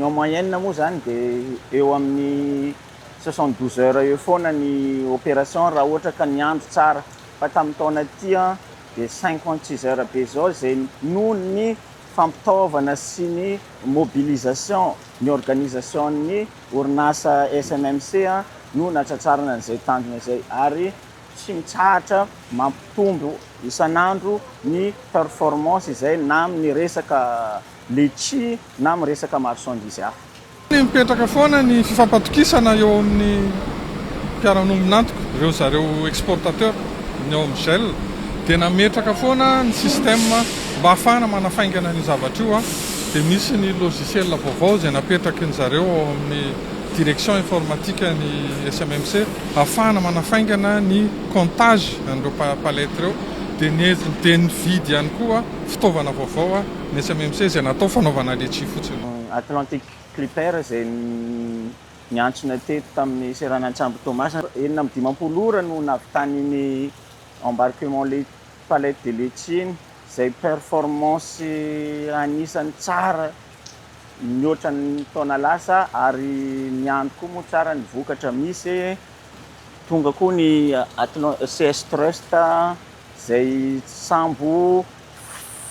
Ny en moyenne moa zany dia eo amin'ny 72 heures eo foana ny opération raha ohatra ka ny andro tsara, fa tamin'ny taona ty dia 56 heures be zao zay noho ny fampitaovana sy ny mobilisation, ny organisation ny orinasa SMMC no natratrarana an'izay tanjona izay, ary tsy mitsahatra mampitombo isan'andro ny performance izay na amin'ny resaka letchi na amin'ny resaka marchandise hafa. Ny mipetraka foana ny fifampatokisana eo amin'ny mpiara-miombon'antoka ireo zareo exportateur ny ao amin'ny GEL dia nametraka foana ny système mba ahafahana manafaingana ny zavatra io dia misy ny logiciel vaovao izay napetraky ny zareo ao amin'ny direction informatique ny SMMC ahafahana manafaingana ny comptage an'ireo palette ireo dia nividy ihany koa fitaovana vaovao ny SMMC izay natao fanaovana letchi fotsiny. Atlantic Clipper izay niantsona teto tamin'ny seranan-tsambo Toamasina, 56 ora no nahavitany ny embarquement le palette de letchi iny, izay performance anisan'ny tsara mihoatra ny taona lasa, ary niandro koa moa tsara ny vokatra misy. Tonga koa ny CS Trust izay sambo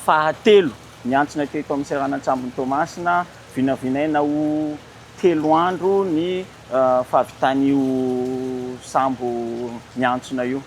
fahatelo niantsona teto amin'ny seranan-tsambon'i Toamasina, vinavinaina ho 3 andro ny fahavitan'io sambo niantsona io.